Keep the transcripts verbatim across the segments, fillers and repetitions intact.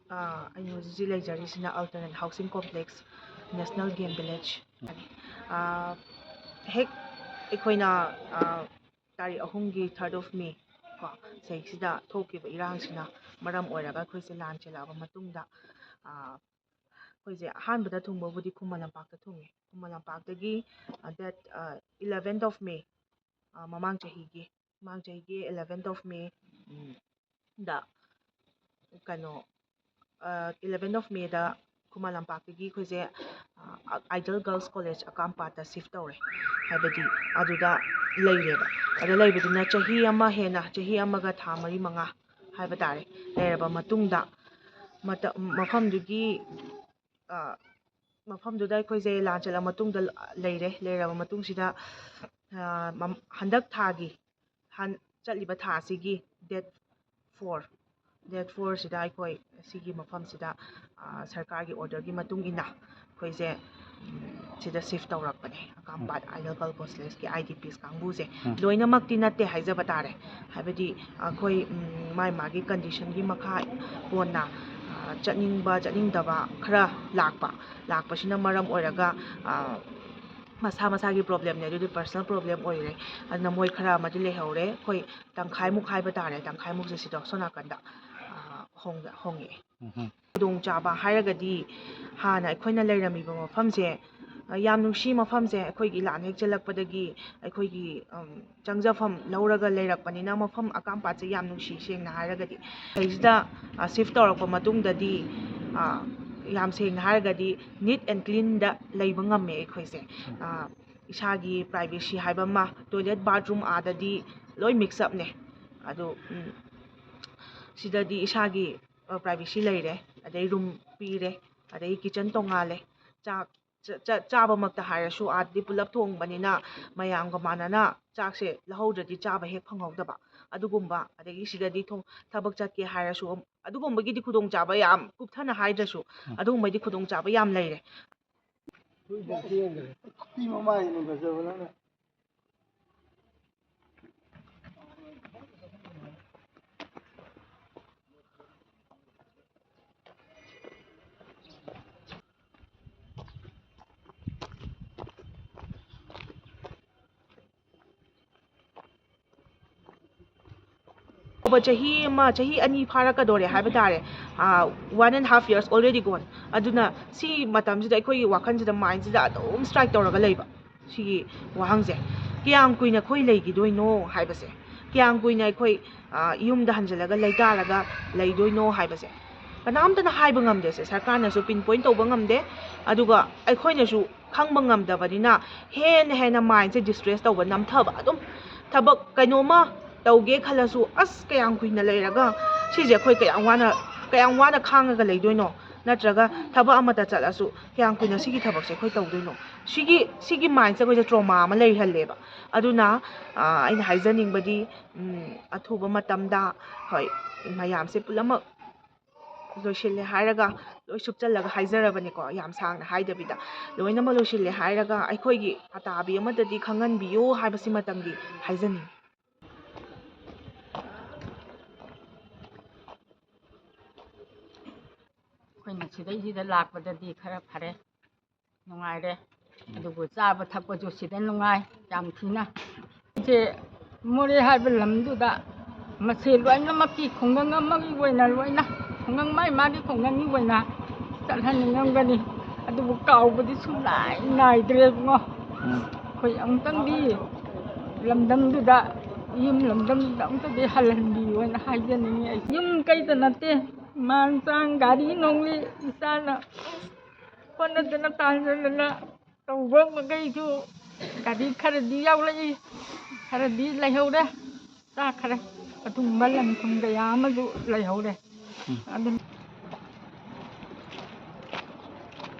ꯑꯩꯅ ꯍꯧꯖꯤꯛ ꯍꯧꯖꯤꯛ ꯂꯩꯖꯔꯤꯁꯤꯅ Alternate Housing Complex, National Game Village꯫ ꯍꯦꯛ ꯑꯩꯈꯣꯏꯅ ꯇꯥꯔꯤꯛ ꯑꯍꯨꯝꯒꯤ, third of May ꯀꯣ, ꯁꯤꯗꯩꯁꯤꯗ ꯊꯣꯛꯈꯤꯕ ꯏꯔꯥꯡꯁꯤꯅ ꯃꯔꯝ ꯑꯣꯏꯔꯒ ꯑꯩꯈꯣꯏꯁꯦ ꯂꯥꯟ ꯆꯦꯜꯂꯛꯑꯕ ꯃꯇꯨꯡꯗ, ꯑꯩꯈꯣꯏꯁꯦ ꯑꯍꯥꯟꯕꯗ ꯊꯨꯡꯕꯕꯨꯗꯤ ꯈꯨꯃꯟ ꯂꯝꯄꯥꯛꯇ ꯊꯨꯡꯉꯦ꯫ ꯈꯨꯃꯟ ꯂꯝꯄꯥꯛꯇꯒꯤ date eleventh of May, ꯃꯃꯥꯡ ꯆꯍꯤꯒꯤ, ꯃꯃꯥꯡ ꯆꯍꯤꯒꯤ eleventh of May ꯗ, ꯀꯩꯅꯣ, eleventh of May ꯗ ꯈꯨꯃꯟ ꯂꯝꯄꯥꯛꯇꯒꯤ ꯑꯩꯈꯣꯏꯁꯦ Ideal Girls College ꯑꯀꯥꯝꯄꯥꯠꯇ shift ꯇꯧꯔꯦ꯫ ꯍꯥꯏꯕꯗꯤ ꯑꯗꯨꯗ ꯂꯩꯔꯦꯕ꯫ ꯑꯗ ꯂꯩꯕꯗꯨꯅ ꯆꯍꯤ ꯑꯃ ꯍꯦꯟꯅ, ꯆꯍꯤ ꯑꯃꯒ ꯊꯥ ꯃꯔꯤ ꯃꯉꯥ ꯍꯥꯏꯕ ꯇꯥꯔꯦ, ꯂꯩꯔꯕ ꯃꯇꯨꯡꯗ, ꯃꯐꯝꯗꯨꯒꯤ, ꯃꯐꯝꯗꯨꯗ ꯑꯩꯈꯣꯏꯁꯦ ꯂꯥꯟ ꯆꯠꯂ ꯃꯇꯨꯡꯗ ꯂꯩꯔꯦ꯫ ꯂꯩꯔꯕ ꯃꯇꯨꯡꯁꯤꯗ, ꯍꯟꯗꯛ ꯊꯥꯒꯤ, ꯆꯠꯂꯤꯕ ꯊꯥ ꯑꯁꯤꯒꯤ date four, date four ꯁꯤꯗ ꯑꯩꯈꯣꯏ ꯁꯤꯒꯤ ꯃꯐꯝꯁꯤꯗ, ꯁꯔꯀꯥꯔꯒꯤ order ꯒꯤ ꯃꯇꯨꯡ ꯏꯟꯅ ꯑꯩꯈꯣꯏꯁꯦ ꯁꯤꯗ shift ꯇꯧꯔꯛꯄꯅꯦ꯫ ꯑꯀꯥꯝꯄꯥꯠ Ideal Girls College ꯀꯤ IDPs ꯀꯥꯡꯕꯨꯁꯦ ꯂꯣꯏꯅꯃꯛꯇꯤ ꯅꯠꯇꯦ ꯍꯥꯏꯖꯕ ꯇꯥꯔꯦ꯫ ꯍꯥꯏꯕꯗꯤ ꯑꯩꯈꯣꯏ ꯃꯥꯏ ꯃꯥꯒꯤ condition ꯒꯤ ꯃꯈꯥ ꯄꯣꯟꯅ ꯆꯠꯅꯤꯡꯕ ꯆꯠꯅꯤꯡꯗꯕ ꯈꯔ ꯂꯥꯛꯄ, ꯂꯥꯛꯄꯁꯤꯅ ꯃꯔꯝ ꯑꯣꯏꯔꯒ ꯃꯁꯥ ꯃꯁꯥꯒꯤ problem ꯅꯦ, ꯑꯗꯨꯗꯤ personal problem ꯑꯣꯏꯔꯦ꯫ ꯑꯗꯨꯅ ꯃꯣꯏ ꯈꯔ ꯑꯃꯗꯤ ꯂꯩꯍꯧꯔꯦ꯫ ꯑꯩꯈꯣꯏ ꯇꯪꯈꯥꯏꯃꯨꯛ ꯍꯥꯏꯕ ꯇꯥꯔꯦ, ꯇꯪꯈꯥꯏꯃꯨꯛꯁꯦ ꯁꯤꯗ ꯑꯁꯣꯝ ꯅꯥꯀꯟꯗ ꯍꯣꯡꯉꯛꯑꯦ꯫ ꯈꯨꯗꯣꯡꯆꯥꯕ ꯍꯥꯏꯔꯒꯗꯤ ꯍꯥꯟꯅ ꯑꯩꯈꯣꯏꯅ ꯂꯩꯔꯝꯃꯤꯕ ꯃꯐꯝꯁꯦ, ꯌꯥꯝ ꯅꯨꯡꯁꯤ꯫ ꯃꯐꯝꯁꯦ ꯑꯩꯈꯣꯏꯒꯤ ꯂꯥꯟ ꯍꯦꯛ ꯆꯦꯜꯂꯛꯄꯗꯒꯤ ꯑꯩꯈꯣꯏꯒꯤ ꯆꯪꯖꯐꯝ ꯂꯧꯔꯒ ꯂꯩꯔꯛꯄꯅꯤꯅ ꯃꯐꯝ ꯑꯀꯥꯝꯄꯥꯠꯁꯦ ꯌꯥꯝ ꯅꯨꯡꯁꯤ, ꯁꯦꯡꯅ ꯍꯥꯏꯔꯒꯗꯤ꯫ ꯁꯤꯗꯩꯁꯤꯗ shift ꯇꯧꯔꯛꯄ ꯃꯇꯨꯡꯗꯗꯤ, ꯌꯥꯝ ꯁꯦꯡꯅ ꯍꯥꯏꯔꯒꯗꯤ neat and clean ꯗ ꯂꯩꯕ ꯉꯝꯃꯦ ꯑꯩꯈꯣꯏꯁꯦ꯫ ꯏꯁꯥꯒꯤ privacy ꯍꯥꯏꯕ ꯑꯃ, toilet bathroom ꯑꯥꯗꯗꯤ ꯂꯣꯏ mix up ꯅꯦ꯫ ꯑꯗꯣ ꯁꯤꯗꯗꯤ ꯏꯁꯥꯒꯤ privacy ꯂꯩꯔꯦ, ꯑꯗꯩ room ꯄꯤꯔꯦ, ꯑꯗꯩ kitchen ꯇꯣꯉꯥꯜꯂꯦ꯫ ꯆꯥꯛ ꯆꯥꯕꯃꯛꯇ ꯍꯥꯏꯔꯁꯨ ꯑꯥꯗꯗꯤ ꯄꯨꯂꯞ ꯊꯣꯡꯕꯅꯤꯅ ꯃꯌꯥꯝꯒ ꯃꯥꯟꯅꯅ ꯆꯥꯛꯁꯦ ꯂꯧꯍꯧꯗ꯭ꯔꯗꯤ ꯆꯥꯕ ꯍꯦꯛ ꯐꯪꯍꯧꯗꯕ ꯑꯗꯨꯒꯨꯝꯕ꯫ ꯑꯗꯒꯤ ꯁꯤꯗꯗꯤ ꯊꯕꯛ ꯆꯠꯀꯦ ꯍꯥꯏꯔꯁꯨ ꯑꯗꯨꯒꯨꯝꯕꯒꯤꯗꯤ ꯈꯨꯗꯣꯡꯆꯥꯕ, ꯌꯥꯝ ꯀꯨꯞꯊꯅ ꯍꯥꯏꯗ꯭ꯔꯁꯨ, ꯑꯗꯨꯒꯨꯝꯕꯒꯤꯗꯤ ꯈꯨꯗꯣꯡꯆꯥꯕ ꯌꯥꯝ ꯂꯩꯔꯦ꯫ ꯆꯍꯤ ꯑꯃ, ꯆꯍꯤ ꯑꯅꯤ ꯐꯥꯔꯛꯀꯗꯣꯔꯦ ꯍꯥꯏꯕ ꯇꯥꯔꯦ, one and half years already gone. ꯑꯗꯨꯅ ꯁꯤ ꯃꯇꯝꯁꯤꯗ ꯑꯩꯈꯣꯏꯒꯤ ꯋꯥꯈꯜꯁꯤꯗ, ꯃꯥꯏꯟꯁꯤꯗ ꯑꯗꯨꯝ ꯁ꯭ꯇ꯭ꯔꯥꯏꯛ ꯇꯧꯔꯒ ꯂꯩꯕ ꯁꯤꯒꯤ ꯋꯥꯍꯪꯁꯦ꯫ ꯀꯌꯥꯝ ꯀꯨꯏꯅ ꯑꯩꯈꯣꯏ ꯂꯩꯈꯤꯗꯣꯏꯅꯣ ꯍꯥꯏꯕꯁꯦ, ꯀꯌꯥꯝ ꯀꯨꯏꯅ ꯑꯩꯈꯣꯏ ꯌꯨꯝꯗ ꯍꯟꯖꯤꯜꯂꯒ ꯂꯩꯇꯥꯔꯒ ꯂꯩꯗꯣꯏꯅꯣ ꯍꯥꯏꯕꯁꯦ ꯀꯅꯥꯝꯇꯅ ꯍꯥꯏꯕ ꯉꯝꯗꯦꯁꯦ꯫ ꯁꯔꯀꯥꯔꯅꯁꯨ ꯄꯤꯟ ꯄꯣꯏꯟ ꯇꯧꯕ ꯉꯝꯗꯦ, ꯑꯗꯨꯒ ꯑꯩꯈꯣꯏꯅꯁꯨ ꯈꯪꯕ ꯉꯝꯗꯕꯅꯤꯅ ꯍꯦꯟꯅ ꯍꯦꯟꯅ ꯃꯥꯏꯟꯁꯦ ꯗꯤꯁꯇ꯭ꯔꯦꯁ ꯇꯧꯕ, ꯅꯝꯊꯕ꯫ ꯑꯗꯨꯝ ꯊꯕꯛ ꯀꯩꯅꯣꯝꯃ ꯇꯧꯒꯦ ꯈꯜꯂꯁꯨ, ꯑꯁ, ꯀꯌꯥꯝ ꯀꯨꯏꯅ ꯂꯩꯔꯒ ꯁꯤꯁꯦ ꯑꯩꯈꯣꯏ ꯀꯌꯥꯝ ꯋꯥꯅ, ꯀꯌꯥꯝ ꯋꯥꯅ ꯈꯥꯡꯉꯒ ꯂꯩꯗꯣꯏꯅꯣ? ꯅꯠꯇ꯭ꯔꯒ ꯊꯕꯛ ꯑꯃꯠꯇ ꯆꯠꯂꯁꯨ ꯀꯌꯥꯝ ꯀꯨꯏꯅ ꯁꯤꯒꯤ ꯊꯕꯛꯁꯦ ꯑꯩꯈꯣꯏ ꯇꯧꯗꯣꯏꯅꯣ? ꯁꯤꯒꯤ, ꯁꯤꯒꯤ ꯃꯥꯏꯟꯁꯦ ꯑꯩꯈꯣꯏꯁꯦ ꯇ꯭ꯔꯣꯃꯥ ꯑꯃ ꯂꯩꯍꯜꯂꯦꯕ꯫ ꯑꯗꯨꯅ ꯑꯩꯅ ꯍꯥꯏꯖꯅꯤꯡꯕꯗꯤ, ꯑꯊꯨꯕ ꯃꯇꯝꯗ, ꯍꯣꯏ, ꯃꯌꯥꯝꯁꯦ ꯄꯨꯝꯅꯃꯛ ꯂꯣꯏꯁꯤꯜꯂꯦ ꯍꯥꯏꯔꯒ, ꯂꯣꯏ ꯁꯨꯞꯆꯜꯂꯒ ꯍꯥꯏꯖꯔꯕꯅꯤꯀꯣ, ꯌꯥꯝ ꯁꯥꯡꯅ ꯍꯥꯏꯗꯕꯤꯗ꯫ ꯂꯣꯏꯅꯃꯛ ꯂꯣꯏꯁꯤꯜꯂꯦ ꯍꯥꯏꯔꯒ ꯑꯩꯈꯣꯏꯒꯤ ꯑꯇꯥꯕꯤ ꯑꯃꯗꯗꯤ ꯈꯪꯍꯟꯕꯤꯌꯨ ꯍꯥꯏꯕꯁꯤꯃꯇꯪꯗꯤ ꯍꯥꯏꯖꯅꯤꯡꯉꯤ꯫ ꯑꯩꯈꯣꯏꯅ ꯁꯤꯗꯩꯁꯤꯗ ꯂꯥꯛꯄꯗꯗꯤ ꯈꯔ ꯐꯔꯦ, ꯅꯨꯡꯉꯥꯏꯔꯦ꯫ ꯑꯗꯨꯕꯨ ꯆꯥꯕ ꯊꯛꯄꯁꯨ ꯁꯤꯗ ꯅꯨꯡꯉꯥꯏ ꯌꯥꯝ ꯊꯤꯅ꯫ ꯁꯦ ꯃꯣꯔꯦ ꯍꯥꯏꯕ ꯂꯝꯗꯨꯗ ꯃꯁꯦ ꯂꯣꯏꯅꯃꯛꯀꯤ ꯈꯨꯡꯒꯪ ꯑꯃꯒꯤ ꯑꯣꯏꯅ ꯂꯣꯏꯅ, ꯈꯨꯡꯒꯪ ꯃꯥꯏ ꯃꯥꯒꯤ ꯈꯨꯡꯒꯪꯒꯤ ꯑꯣꯏꯅ ꯆꯠꯍꯟꯅꯤꯡꯉꯝꯒꯅꯤ꯫ ꯑꯗꯨꯕꯨ ꯀꯥꯎꯕꯗꯤ ꯁꯨꯡꯅꯥꯏ ꯅꯥꯏꯗ꯭ꯔꯦ ꯏꯕꯨꯡꯉꯣ꯫ ꯑꯩꯈꯣꯏ ꯑꯃꯨꯛꯇꯪꯗꯤ ꯂꯝꯗꯝꯗꯨꯗ, ꯌꯨꯝ ꯂꯝꯗꯝꯗꯨꯗ ꯑꯃꯨꯛꯇꯗꯤ ꯍꯜꯍꯟꯕꯤꯌꯣꯅ ꯍꯥꯏꯖꯅꯤꯡꯉꯤ꯫ ꯑꯩ ꯌꯨꯝ ꯀꯩꯗ ꯅꯠꯇꯦ, ꯃꯥꯟ ꯆꯥꯡ ꯒꯥꯔꯤ ꯅꯣꯡꯂꯤ ꯏꯆꯥꯅ ꯍꯣꯠꯅꯗꯅ ꯇꯥꯟꯖꯗꯅ ꯇꯧꯕ ꯃꯈꯩꯁꯨ ꯒꯥꯔꯤ ꯈꯔꯗꯤ ꯌꯥꯎꯔꯛꯏ, ꯈꯔꯗꯤ ꯂꯩꯍꯧꯔꯦ, ꯆꯥꯈ꯭ꯔꯦ꯫ ꯑꯗꯨꯒꯨꯝꯕ ꯂꯟ ꯊꯨꯝ ꯀꯌꯥ ꯑꯃꯁꯨ ꯂꯩꯍꯧꯔꯦ꯫ ꯑꯗꯨꯝ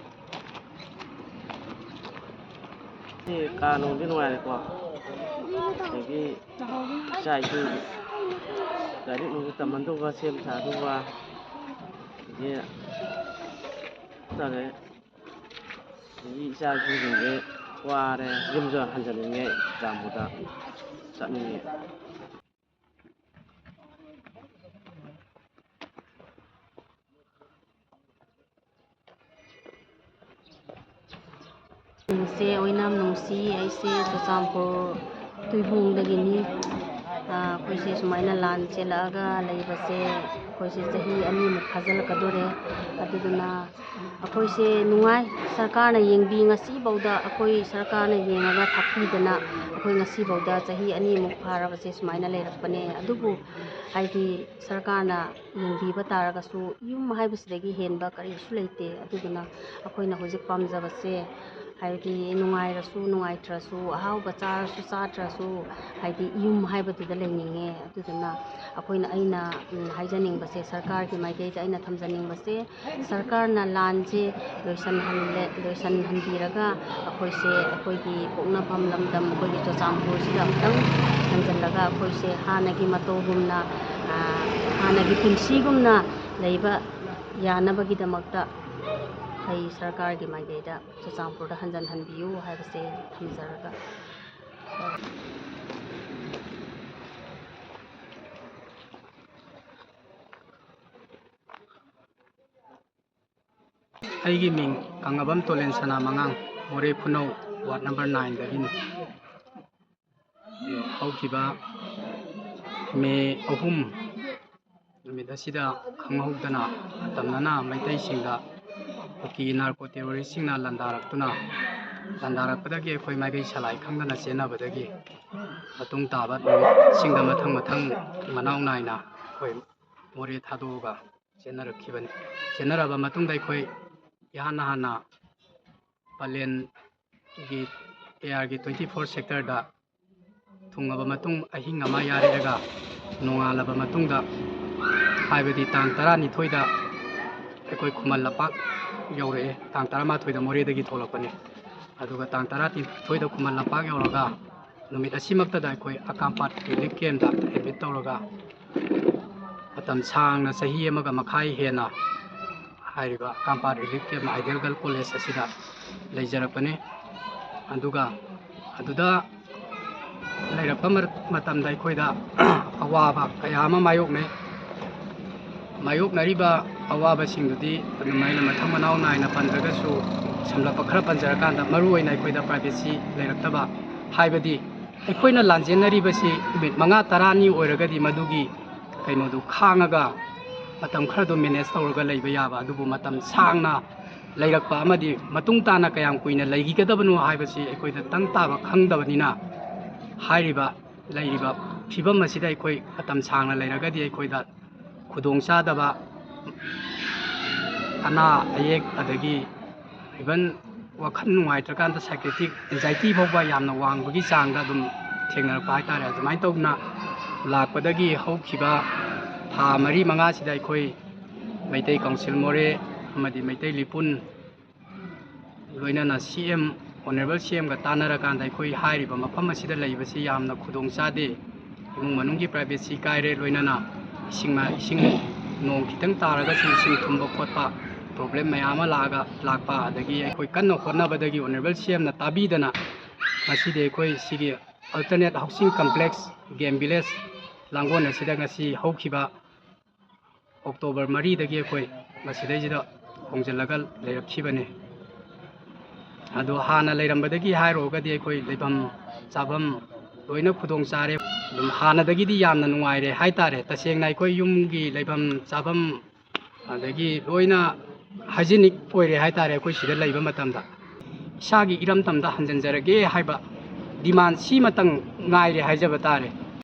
ꯁꯤ ꯀꯥ ꯅꯨꯡꯗꯤ ꯅꯨꯡꯉꯥꯏꯔꯦꯀꯣ, ꯑꯗꯒꯤ ꯏꯆꯥ ꯏꯁꯨ ꯂꯥꯏꯔꯤꯛ ꯅꯨꯡꯁꯨ ꯇꯝꯍꯟꯗꯧꯕ, ꯁꯦꯝ ꯁꯥꯗꯧꯕ, ꯑꯗꯒꯤ ꯍꯥꯏꯇꯥꯔꯦ, ꯑꯗꯒꯤ ꯏꯆꯥ ꯏꯁꯨꯁꯤꯡꯁꯦ ꯋꯥꯔꯦ, ꯌꯨꯝꯁꯨ ꯍꯟꯖꯅꯤꯡꯉꯦ, ꯇꯥꯃꯣꯗ ꯆꯠꯅꯤꯡꯉꯦ꯫ ꯃꯤꯡꯁꯦ ꯑꯣꯏꯅꯥꯝ ꯅꯨꯡꯁꯤ, ꯑꯩꯁꯦ ꯆꯨꯔꯆꯥꯟꯄꯨꯔ ꯇꯨꯏꯕꯣꯡꯗꯒꯤꯅꯤ꯫ ꯑꯩꯈꯣꯏꯁꯦ ꯁꯨꯃꯥꯏꯅ ꯂꯥꯟ ꯆꯦꯜꯂꯛꯑꯒ ꯂꯩꯕꯁꯦ ꯑꯩꯈꯣꯏꯁꯦ ꯆꯍꯤ ꯑꯅꯤꯃꯨꯛ ꯐꯥꯖꯤꯜꯂꯛꯀꯗꯣꯔꯦ꯫ ꯑꯗꯨꯗꯨꯅ ꯑꯩꯈꯣꯏꯁꯦ ꯅꯨꯡꯉꯥꯏ, ꯁꯔꯀꯥꯔꯅ ꯌꯦꯡꯕꯤ꯫ ꯉꯁꯤꯐꯥꯎꯗ ꯑꯩꯈꯣꯏ ꯁꯔꯀꯥꯔꯅ ꯌꯦꯡꯉꯒ ꯊꯥꯛꯄꯤꯗꯅ ꯑꯩꯈꯣꯏ ꯉꯁꯤꯐꯥꯎꯗ ꯆꯍꯤ ꯑꯅꯤꯃꯨꯛ ꯐꯥꯔꯕꯁꯦ ꯁꯨꯃꯥꯏꯅ ꯂꯩꯔꯛꯄꯅꯦ꯫ ꯑꯗꯨꯕꯨ ꯍꯥꯏꯗꯤ ꯁꯔꯀꯥꯔꯅ ꯌꯦꯡꯕꯤꯕ ꯇꯥꯔꯒꯁꯨ ꯌꯨꯝ ꯍꯥꯏꯕꯁꯤꯗꯒꯤ ꯍꯦꯟꯕ ꯀꯔꯤꯁꯨ ꯂꯩꯇꯦ꯫ ꯑꯗꯨꯗꯨꯅ ꯑꯩꯈꯣꯏꯅ ꯍꯧꯖꯤꯛ ꯄꯥꯝꯖꯕꯁꯦ ꯍꯥꯏꯗꯤ ꯅꯨꯡꯉꯥꯏꯔꯁꯨ ꯅꯨꯡꯉꯥꯏꯇ꯭ꯔꯁꯨ, ꯑꯍꯥꯎꯕ ꯆꯥꯔꯁꯨ ꯆꯥꯗ꯭ꯔꯁꯨ, ꯍꯥꯏꯗꯤ ꯌꯨꯝ ꯍꯥꯏꯕꯗꯨꯗ ꯂꯩꯅꯤꯡꯉꯦ꯫ ꯑꯗꯨꯗꯨꯅ ꯑꯩꯈꯣꯏꯅ, ꯑꯩꯅ, ꯎꯝ, ꯍꯥꯏꯖꯅꯤꯡꯕꯁꯦ, ꯁꯔꯀꯥꯔꯒꯤ ꯃꯥꯏꯀꯩꯗ ꯑꯩꯅ ꯊꯝꯖꯅꯤꯡꯕꯁꯦ, ꯁꯔꯀꯥꯔꯅ ꯂꯥꯟꯁꯦ ꯂꯣꯏꯁꯟꯍꯜꯂꯦ, ꯂꯣꯏꯁꯟꯍꯟꯕꯤꯔꯒ ꯑꯩꯈꯣꯏꯁꯦ ꯑꯩꯈꯣꯏꯒꯤ ꯄꯣꯛꯅꯐꯝ ꯂꯝꯗꯝ, ꯑꯩꯈꯣꯏꯒꯤ ꯆꯨꯔꯆꯥꯟꯄꯨꯔꯁꯤꯗ ꯑꯃꯨꯛꯇꯪ ꯍꯟꯖꯜꯂꯒ ꯑꯩꯈꯣꯏꯁꯦ ꯍꯥꯟꯅꯒꯤ ꯃꯇꯧꯒꯨꯝꯅ, ꯑ, ꯍꯥꯟꯅꯒꯤ ꯄꯨꯟꯁꯤꯒꯨꯝꯅ ꯂꯩꯕ ꯌꯥꯅꯕꯒꯤꯗꯃꯛꯇ ꯑꯩ ꯁꯔꯀꯥꯔꯒꯤ ꯃꯥꯏꯀꯩꯗ ꯆꯨꯔꯆꯥꯟꯄꯨꯔꯗ ꯍꯟꯖꯟꯍꯟꯕꯤꯌꯨ ꯍꯥꯏꯕꯁꯦ ꯊꯝꯖꯔꯒ ꯑꯩꯒꯤ ꯃꯤꯡ ꯀꯪꯂꯥꯕꯝ ꯇꯣꯂꯦꯟ ꯁꯅꯥ ꯃꯉꯥꯡ, ꯃꯣꯔꯦ ꯈꯨꯅꯧ, ꯋꯥꯔꯗ ꯅꯝꯕꯔ ꯅꯥꯏꯟꯗꯒꯤꯅꯤ꯫ ꯍꯧꯈꯤꯕ ꯃꯦ ꯑꯍꯨꯝ ꯅꯨꯃꯤꯠ ꯑꯁꯤꯗ ꯈꯪꯍꯧꯗꯅ ꯃꯇꯝꯅꯅ ꯃꯩꯇꯩꯁꯤꯡꯗ ꯀꯨꯀꯤ ꯅꯥꯔꯀꯣ ꯇꯦꯔꯣꯔꯤꯁꯁꯤꯡꯅ ꯂꯥꯟꯗꯥꯔꯛꯇꯨꯅ, ꯂꯥꯟꯗꯥꯔꯛꯄꯗꯒꯤ ꯑꯩꯈꯣꯏ ꯃꯥꯏꯀꯩ ꯁꯂꯥꯏ ꯈꯪꯗꯅ ꯆꯦꯟꯅꯕꯗꯒꯤ ꯃꯇꯨꯡ ꯇꯥꯕ ꯅꯨꯃꯤꯠꯁꯤꯡꯗ ꯃꯊꯪ ꯃꯊꯪ ꯃꯅꯥꯎ ꯅꯥꯏꯅ ꯑꯩꯈꯣꯏ ꯃꯣꯔꯦ ꯊꯥꯗꯣꯛꯑꯒ ꯆꯦꯟꯅꯔꯛꯈꯤꯕꯅꯤ꯫ ꯆꯦꯟꯅꯔꯕ ꯃꯇꯨꯡꯗ ꯑꯩꯈꯣꯏ ꯏꯍꯥꯟ ꯍꯥꯟꯅ ꯄꯂꯦꯟꯒꯤ ꯑꯦ ꯑꯥꯔꯒꯤ twenty four sectorꯗ ꯊꯨꯡꯉꯕ ꯃꯇꯨꯡ ꯑꯍꯤꯡ ꯑꯃ ꯌꯥꯔꯦꯔꯒ ꯅꯣꯡꯉꯥꯜꯂꯕ ꯃꯇꯨꯡꯗ, ꯍꯥꯏꯕꯗꯤ ꯇꯥꯡ ꯇꯔꯥꯅꯤꯊꯣꯏꯗ ꯑꯩꯈꯣꯏ ꯈꯨꯃꯟ ꯂꯝꯄꯥꯛ ꯌꯧꯔꯛꯑꯦ꯫ ꯇꯥꯡ ꯇꯔꯥꯃꯥꯊꯣꯏꯗ ꯃꯣꯔꯦꯗꯒꯤ ꯊꯣꯛꯂꯛꯄꯅꯤ꯫ ꯑꯗꯨꯒ ꯇꯥꯡ ꯇꯔꯥꯅꯤꯊꯣꯏꯗ ꯈꯨꯃꯟ ꯂꯝꯄꯥꯛ ꯌꯧꯔꯒ ꯅꯨꯃꯤꯠ ꯑꯁꯤꯃꯛꯇꯗ ꯑꯩꯈꯣꯏ ꯑꯀꯥꯝꯄꯥꯠ ꯔꯤꯂꯤꯐ ꯀꯦꯝꯗ ꯑꯦꯗꯃꯤꯠ ꯇꯧꯔꯒ ꯃꯇꯝ ꯁꯥꯡꯅ, ꯆꯍꯤ ꯑꯃꯒ ꯃꯈꯥꯏ ꯍꯦꯟꯅ ꯍꯥꯏꯔꯤꯕ ꯑꯀꯥꯝꯄꯥꯠ ꯔꯤꯂꯤꯐ ꯀꯦꯝ ꯑꯥꯏꯗꯤꯌꯦꯜ ꯒꯔꯜ ꯀꯣꯂꯦꯖ ꯑꯁꯤꯗ ꯂꯩꯖꯔꯛꯄꯅꯤ꯫ ꯑꯗꯨꯒ ꯑꯗꯨꯗ ꯂꯩꯔꯛꯄ ꯃꯔ-, ꯃꯇꯝꯗ ꯑꯩꯈꯣꯏꯗ ꯑꯋꯥꯕ ꯀꯌꯥ ꯑꯃ ꯃꯥꯌꯣꯛꯅꯩ꯫ ꯃꯥꯌꯣꯛꯅꯔꯤꯕ ꯑꯋꯥꯕꯁꯤꯡꯗꯨꯗꯤ ꯑꯗꯨꯝ ꯑꯩꯅ ꯃꯊꯪ ꯃꯅꯥꯎ ꯅꯥꯏꯅ ꯄꯟꯗ꯭ꯔꯒꯁꯨ, ꯁꯝꯂꯞꯄ ꯈꯔ ꯄꯟꯖꯔꯀꯥꯟꯗ, ꯃꯔꯨꯑꯣꯏꯅ ꯑꯩꯈꯣꯏꯗ ꯄ꯭ꯔꯥꯏꯚꯦꯁꯤ ꯂꯩꯔꯛꯇꯕ, ꯍꯥꯏꯕꯗꯤ ꯑꯩꯈꯣꯏꯅ ꯂꯥꯟꯖꯦꯟꯅꯔꯤꯕꯁꯤ ꯅꯨꯃꯤꯠ ꯃꯉꯥ ꯇꯔꯥꯅꯤ ꯑꯣꯏꯔꯒꯗꯤ ꯃꯗꯨꯒꯤ ꯀꯩꯅꯣꯗꯨ ꯈꯥꯡꯉꯒ ꯃꯇꯝ ꯈꯔꯗꯨ ꯃꯦꯅꯦꯖ ꯇꯧꯔꯒ ꯂꯩꯕ ꯌꯥꯕ, ꯑꯗꯨꯕꯨ ꯃꯇꯝ ꯁꯥꯡꯅ ꯂꯩꯔꯛꯄ ꯑꯃꯗꯤ ꯃꯇꯨꯡ ꯇꯥꯅ ꯀꯌꯥꯝ ꯀꯨꯏꯅ ꯂꯩꯈꯤꯒꯗꯕꯅꯣ ꯍꯥꯏꯕꯁꯤ ꯑꯩꯈꯣꯏꯗ ꯇꯪ ꯇꯥꯕ ꯈꯪꯗꯕꯅꯤꯅ, ꯍꯥꯏꯔꯤꯕ ꯂꯩꯔꯤꯕ ꯐꯤꯕꯝ ꯑꯁꯤꯗ ꯑꯩꯈꯣꯏ ꯃꯇꯝ ꯁꯥꯡꯅ ꯂꯩꯔꯒꯗꯤ ꯑꯩꯈꯣꯏꯗ ꯈꯨꯗꯣꯡꯆꯥꯗꯕ, ꯑꯅꯥ ꯑꯌꯦꯛ, ꯑꯗꯒꯤ even ꯋꯥꯈꯜ ꯅꯨꯡꯉꯥꯏꯇ꯭ꯔꯀꯥꯟꯗ psychiatric anxiety ꯐꯥꯎꯕ ꯌꯥꯝꯅ ꯋꯥꯡꯕꯒꯤ ꯆꯥꯡꯗ ꯑꯗꯨꯝ ꯊꯦꯡꯅꯔꯛꯄ ꯍꯥꯏꯇꯥꯔꯦ꯫ ꯑꯗꯨꯃꯥꯏꯅ ꯇꯧꯗꯅ ꯂꯥꯛꯄꯗꯒꯤ ꯍꯧꯈꯤꯕ ꯊꯥ ꯃꯔꯤ ꯃꯉꯥꯁꯤꯗ ꯑꯩꯈꯣꯏ ꯃꯩꯇꯩ ꯀꯥꯎꯟꯁꯤꯜ ꯃꯣꯔꯦ ꯑꯃꯗꯤ ꯃꯩꯇꯩ ꯂꯤꯄꯨꯟ ꯂꯣꯏꯅꯅ ꯁꯤ ꯑꯦꯝ, ꯑꯣꯅꯔꯦꯕꯜ ꯁꯤ ꯑꯦꯝꯒ ꯇꯥꯟꯅꯔꯀꯥꯟꯗ ꯑꯩꯈꯣꯏ ꯍꯥꯏꯔꯤꯕ ꯃꯐꯝ ꯑꯁꯤꯗ ꯂꯩꯕꯁꯤ ꯌꯥꯝꯅ ꯈꯨꯗꯣꯡ ꯆꯥꯗꯦ, ꯏꯃꯨꯡ ꯃꯅꯨꯡꯒꯤ ꯄ꯭ꯔꯥꯏꯚꯦꯁꯤ ꯀꯥꯏꯔꯦ, ꯂꯣꯏꯅꯅ ꯏꯁꯤꯡ ꯃ-, ꯏꯁꯤꯡ ꯅꯣꯡ ꯈꯤꯇꯪ ꯇꯥꯔꯒꯁꯨ ꯏꯁꯤꯡ ꯊꯨꯝꯕ ꯈꯣꯠꯄ ꯄ꯭ꯔꯣꯕ꯭ꯂꯦꯝ ꯃꯌꯥꯝ ꯑꯃ ꯂꯥꯛꯑꯒ ꯂꯥꯛꯄ, ꯑꯗꯒꯤ ꯑꯩꯈꯣꯏ ꯀꯟꯅ ꯍꯣꯠꯅꯕꯗꯒꯤ ꯑꯣꯅꯔꯦꯕꯜ ꯁꯤ ꯑꯦꯝꯅ ꯇꯥꯕꯤꯗꯅ ꯉꯁꯤꯗꯤ ꯑꯩꯈꯣꯏ ꯁꯤꯒꯤ alternate housing complex game village Langol ꯑꯁꯤꯗ ꯉꯁꯤ ꯍꯧꯈꯤꯕ ꯑꯣꯛꯇꯣꯕꯔ ꯃꯔꯤꯗꯒꯤ ꯑꯩꯈꯣꯏ ꯃꯁꯤꯗꯩꯁꯤꯗ ꯍꯣꯡꯖꯤꯜꯂꯒ ꯂꯩꯔꯛꯈꯤꯕꯅꯤ꯫ ꯑꯗꯣ ꯍꯥꯟꯅ ꯂꯩꯔꯝꯕꯗꯒꯤ ꯍꯥꯏꯔꯨꯔꯒꯗꯤ ꯑꯩꯈꯣꯏ ꯂꯩꯐꯝ ꯆꯥꯐꯝ ꯂꯣꯏꯅ ꯈꯨꯗꯣꯡ ꯆꯥꯔꯦ꯫ ꯑꯗꯨꯝ ꯍꯥꯟꯅꯗꯒꯤꯗꯤ ꯌꯥꯝꯅ ꯅꯨꯡꯉꯥꯏꯔꯦ ꯍꯥꯏꯇꯥꯔꯦ꯫ ꯇꯁꯦꯡꯅ ꯑꯩꯈꯣꯏ ꯌꯨꯝꯒꯤ ꯂꯩꯐꯝ ꯆꯥꯐꯝ ꯑꯗꯒꯤ ꯂꯣꯏꯅ ꯍꯥꯏꯖꯤꯅꯤꯛ ꯑꯣꯏꯔꯦ ꯍꯥꯏꯇꯥꯔꯦ꯫ ꯑꯩꯈꯣꯏ ꯁꯤꯗ ꯂꯩꯕ ꯃꯇꯝꯗ ꯏꯁꯥꯒꯤ ꯏꯔꯝꯗꯝꯗ ꯍꯟꯖꯤꯟꯖꯔꯒꯦ ꯍꯥꯏꯕ ꯗꯤꯃꯥꯟ ꯁꯤꯃꯇꯪ ꯉꯥꯏꯔꯦ ꯍꯥꯏꯖꯕ ꯇꯥꯔꯦ꯫